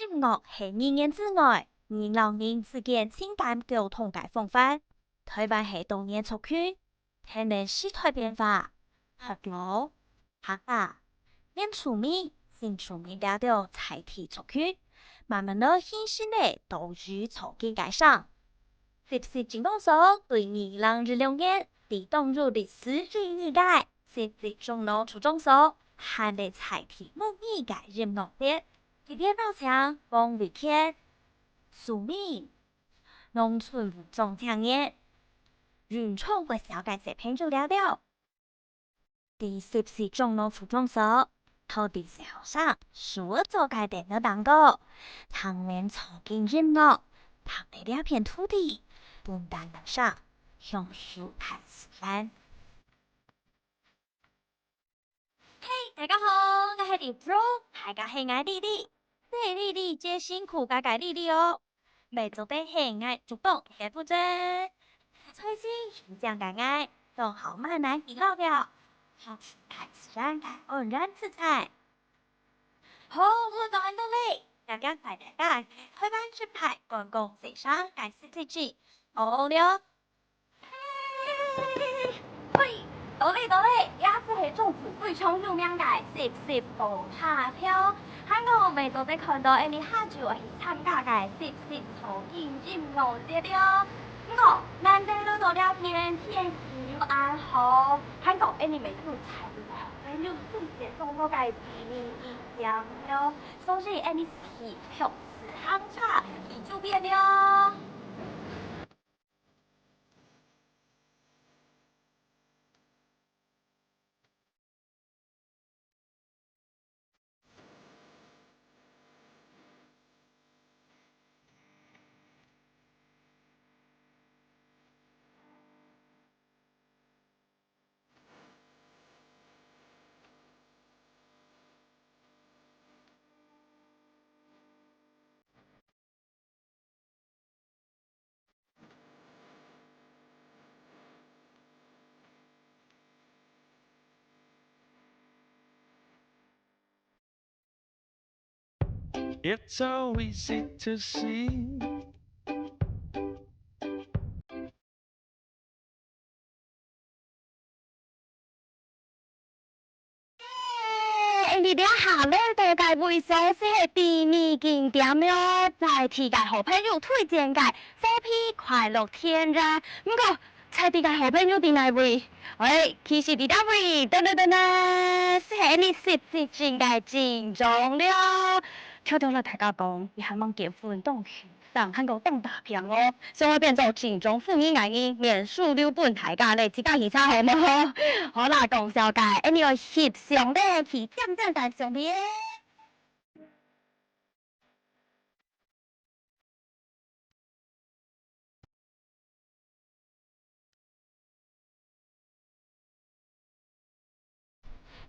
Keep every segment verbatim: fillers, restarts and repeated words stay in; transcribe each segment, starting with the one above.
音樂係語言之外，人摎人之間情感溝通个方法。臺灣係多元族群，跈等時代變化，客家、客家、原住民、新住民這兜在地族群，慢慢仔形成了多語族群个聲。集集精工所對二零一六年，在當有歷史意義个集集鐘樓初中所，辦了在地母語个音樂節。 佢兜邀請王維權、蘇明、農村武裝青年、雲昌國小个小朋友尞尞。在集集鐘樓初中所，佢兜小學生手做个電腦蛋糕，聽等草根音樂，聽等這片土地，分擔人生，享受大自然。 嘿，大家好，𠊎係Libro，大家喊𠊎麗麗。係麗麗，真辛苦个麗麗哦。乜做得喊𠊎竹東个部分。最近，緊張个𠊎，都好慢慢記錄了。好，大自然个安然自在。好，我做得到咧，今日帶大家去臺灣一擺觀光西城个四季季，哦了。 嘿，到咧，到咧，這就係竹東非常有名个集集步道橋。還過乜做得看到𠊎俚下晝愛去參加个集集草根音樂節了。毋過，難得來到這片天氣又恁好，還過𠊎俚乜有在地个朋友推薦當多个地理景點了，所以𠊎俚就去自行車去周邊了。 It's so easy to see. 欸，𠊎俚這下來到个位所就係地理景點喲，在地个好朋友推薦个，虎皮快樂田園。毋過，在地个好朋友在哪位？欸，其實在這位，噔噔噔噔，就係𠊎俚集集鐘个精鐘了。偷偷摎大家講，這下吂結婚當 當還過當打拚哦，所以變做精鐘婦人个人，免收留分大家咧，自家去查好無？好啦，講笑个，𠊎俚愛翕相咧，去點點个相片。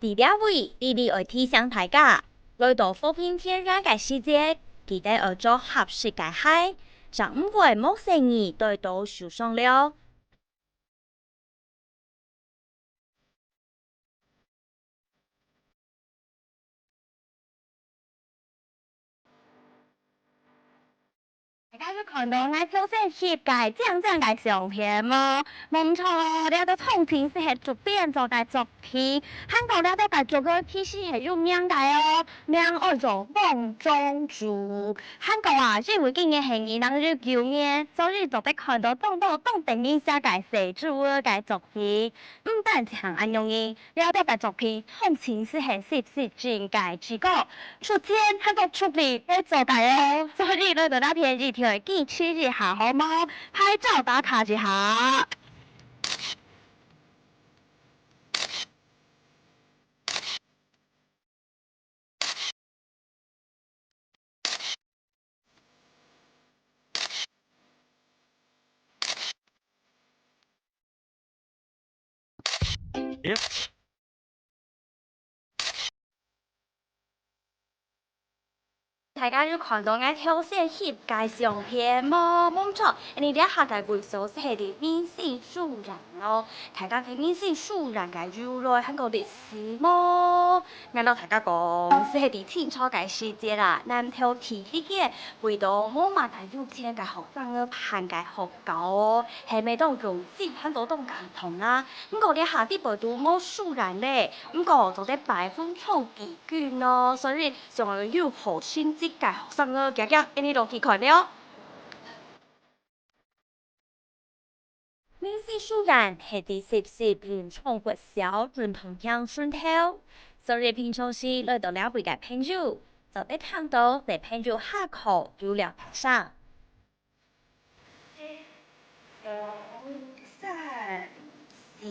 在這位，麗麗愛提醒大家，來到和平田園个時節，記得愛著合適个鞋，正毋會無細義跌倒受傷了。 大家有看到𠊎頭先翕个靚靚个相片無？無毋著，這兜通通就係竹編做个作品。還過這兜个竹仔其實係有名个哦，名安到黃種竹。還過啊，因為今年係二零一九年，所以做得看到當多當得人惜个細竹仔个作品。毋單淨恁樣仔， 這兜个作品通通就係集集鐘个主角，出錢還過出力來做个哦。所以來到這片一定愛支持一下好無？拍照打卡一下。 大家有看到𠊎頭先翕个相片無？無毋著，𠊎俚這下个位所就係在民生書院哦。大家對民生書院个由來還過歷史無？ 𠊎摎大家講，就係在清朝个時節啦，南投第一間為著無麼个有錢个學生仔辦个學校哦，係乜當榮幸，還過當感動啊。毋過這下底背都無書院咧，毋過做得拜文昌帝君哦，所以想愛有好成績个學生仔，遽遽恁呢落去看了。 明西書院係在集集文昌國小運動場脣頭，所以平常時來到這位个朋友，做得聽到小朋友下課有尞个聲。一、兩、三、四、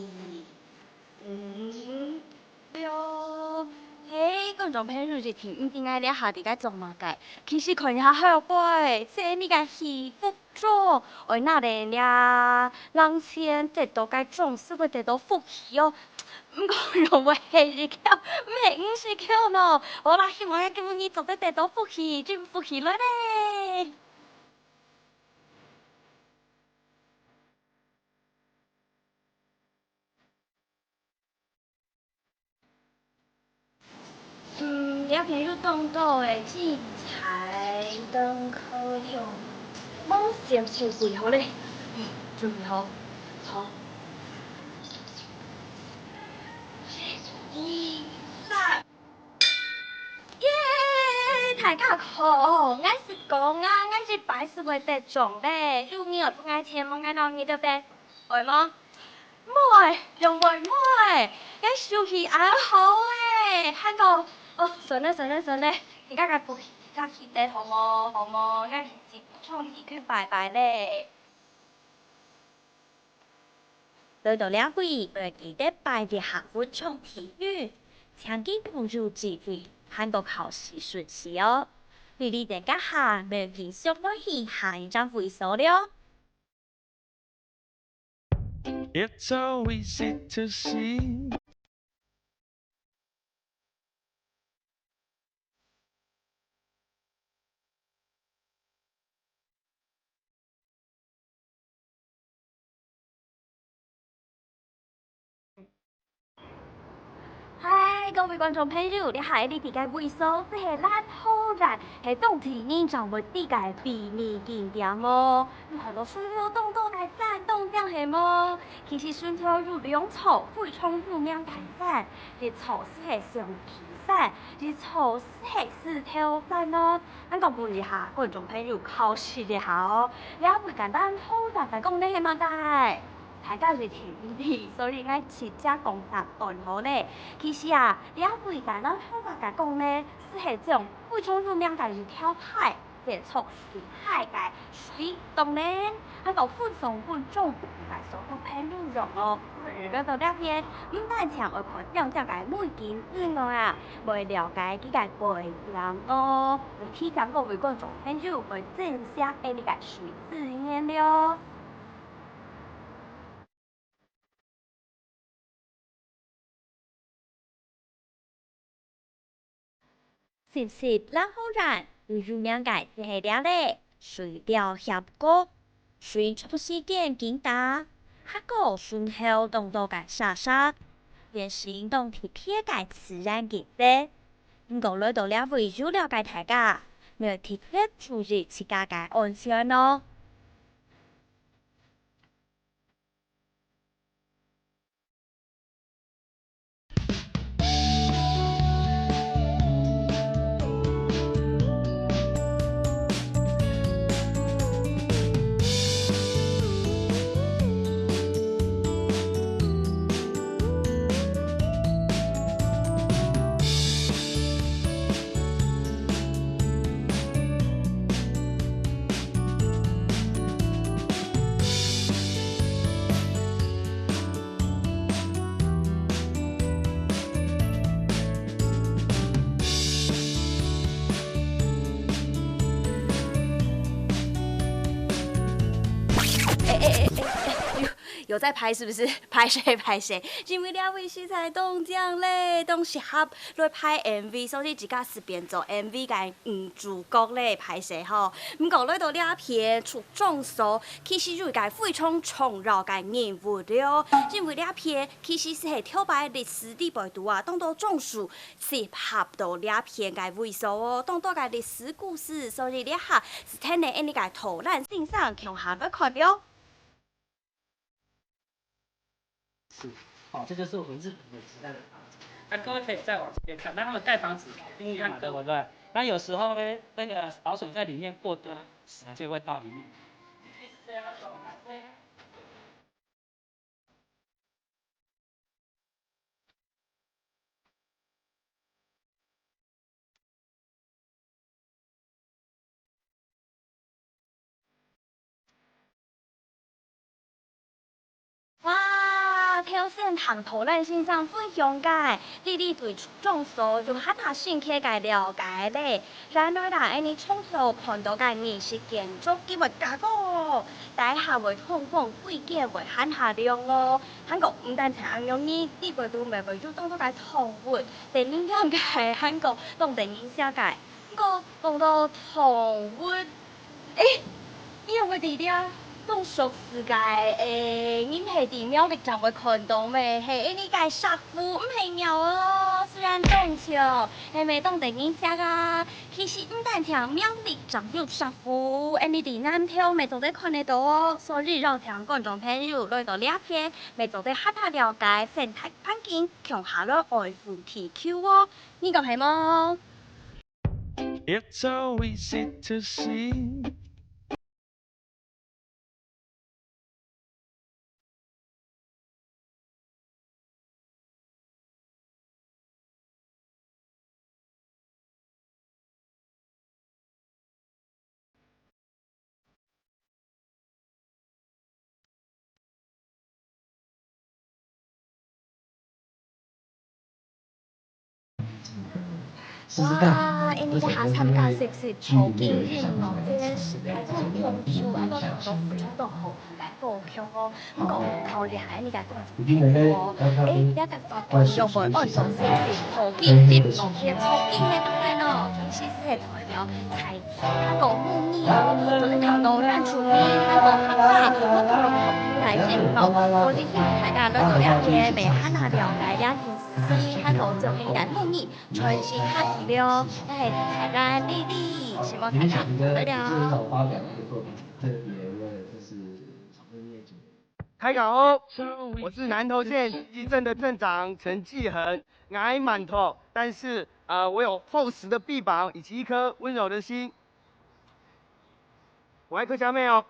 五、六。嘿，觀眾朋友一定毋知𠊎這下在該做麼个，其實看一下後背，這係𠊎个戲服 著，愛拿等這零錢得到个獎，就會得到福氣哦。毋過若會係一箍，毋係五十箍呢。好啦，希望𠊎今晡日做得得到福氣，真福氣來咧！ 嗯，這片有當多个精彩燈可用，無先收歸好咧。嗯，準備好。好。一、二、三。耶！大家好，𠊎係講啊，𠊎這擺係會得獎咧，有人愛分𠊎錢無？𠊎摎你兜分，會無？ 妹，兩位妹，𠊎手氣恁好欸，還過，哦，算了算了算了，你家家不客氣得好無？好無？𠊎去唱幾句拜拜咧。來到這位，愛記得拜一下文昌帝君，請佢保佑子女，還過考試順利哦。你等這下，愛繼續來去下一隻位所了。 It's so easy to see. 嗨，各位觀眾朋友，這下你在个位所，這係蘭芳園，係當地人正會知个秘密景點哦。有很多樹木當多个山當靚係無？其實脣頭有兩座非常有名个山，一座就係象鼻山，一座就係獅頭山哦。 恁講問一下觀眾朋友，考試一下哦，這位个蘭芳園个講个係麼个？大家一定毋知，所以𠊎直接講答案好咧。其實啊，這位个蘭芳園个講呢，就係種非常有名个一條溪，叫做水溪个水。當然，還有非常分眾个所有朋友用哦。來到這片，毋單淨愛看靚靚个美景以外啊， 會了解佢个背景哦。提醒各位觀眾朋友，愛珍惜𠊎俚个水資源了。 集集蘭芳園，最有名个就係這个水鳥峽谷，水長時間緊打，還過脣頭當多个沙沙，變成當特別个自然景色。毋過來到這位遊樂个大家，愛特別注意自家个安全哦。有在拍是不是？歹勢歹勢，因為這位實在當靚咧，當適合來拍M V，所以自家隨便做M V个女主角咧，歹勢吼。毋過來到這片出張所，其實有一個非常重要个人物了，因為這片其實係頭擺歷史裡背肚啊，當多張所集合到這片个位所哦，當多个歷史故事，所以這下就𢯭𠊎俚个導覽先生共下來看了。 是，哦，這就是我們日本的時代的房子。那各位可以再往這邊看，那他們蓋房子一樣嘛，對不對？那有時候呢，那個老鼠在裡面過冬，死了就會到裡面。哇，頭先聽導覽先生分享个，這裡對出張所有還較深刻个了解咧。原來啦，𠊎俚從頭看到个日式建築，佢會加高，底下會通風，規間會還較涼哦。還過毋單淨恁樣呢，裡背肚乜會有當多个動物，得人養个，還過當得人惜个。 毋過講到動物，欸，你也會知了，當熟事个，欸，人係在苗栗正會看到咩，係𠊎俚个石虎，毋係貓哦，雖然當像，係乜當得人惜啊。其實毋單淨苗栗正有石虎，𠊎俚在南投乜做得看得到哦。所以邀請觀眾朋友來到這片，乜做得還較了解生態環境，共下來愛護地球哦。 你講係無？ It's so easy to see. 哇，𠊎俚這下參加係不是超級運動，這个係太空中心啊，都都都好，好強哦！毋過頭先𠊎俚个講哦，欸，這个法國又會按照係不是超級運動，超級運動哦，其實係代表在 還過母語哦，做得聽到咱族語，還過客話，還過來信哦。所以大家來到這片，乜還較了解這件事，還過做應該母語，傳承下去了。該係大家麗麗，希望大家快樂。 大家好，我是南投县集集镇的镇长陈继恒。我蛮瘦，但是呃，我有厚实的臂膀以及一颗温柔的心。我爱客家妹哦。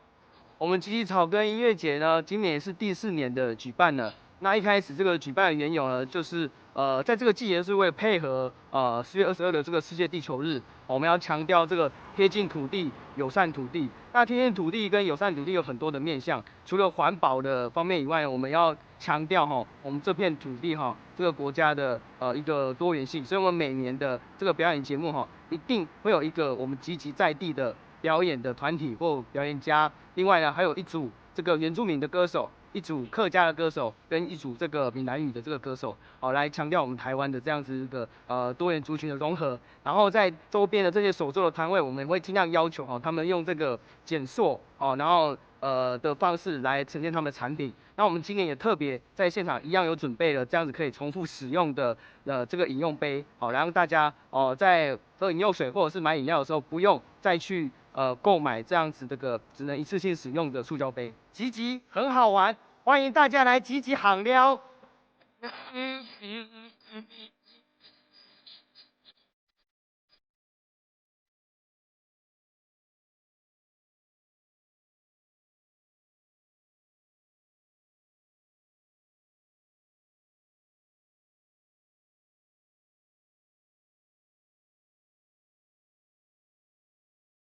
我们集集草根音乐节呢，今年是第四年的举办了。那一开始这个举办的缘由呢，就是呃，在这个季节是为了配合呃四月二十二的这个世界地球日，我们要强调这个贴近土地、友善土地。那贴近土地跟友善土地有很多的面向， 除了环保的方面以外，我们要强调哈，我们这片土地哈，这个国家的呃一个多元性，所以我们每年的这个表演节目哈，一定会有一个我们集集在地的表演的团体或表演家。另外呢，还有一组这个原住民的歌手，一组客家的歌手，跟一组这个闽南语的这个歌手，好来强调我们台湾的这样子一个呃多元族群的融合。然后在周边的这些手作的摊位，我们会尽量要求哈，他们用这个减塑哦，然后 呃的方式来呈现他们的产品。那我们今年也特别在现场一样有准备了这样子可以重复使用的呃这个饮用杯，好让大家哦在喝饮用水或者是买饮料的时候不用再去呃购买这样子这个只能一次性使用的塑胶杯。集集很好玩，欢迎大家来集集行撩。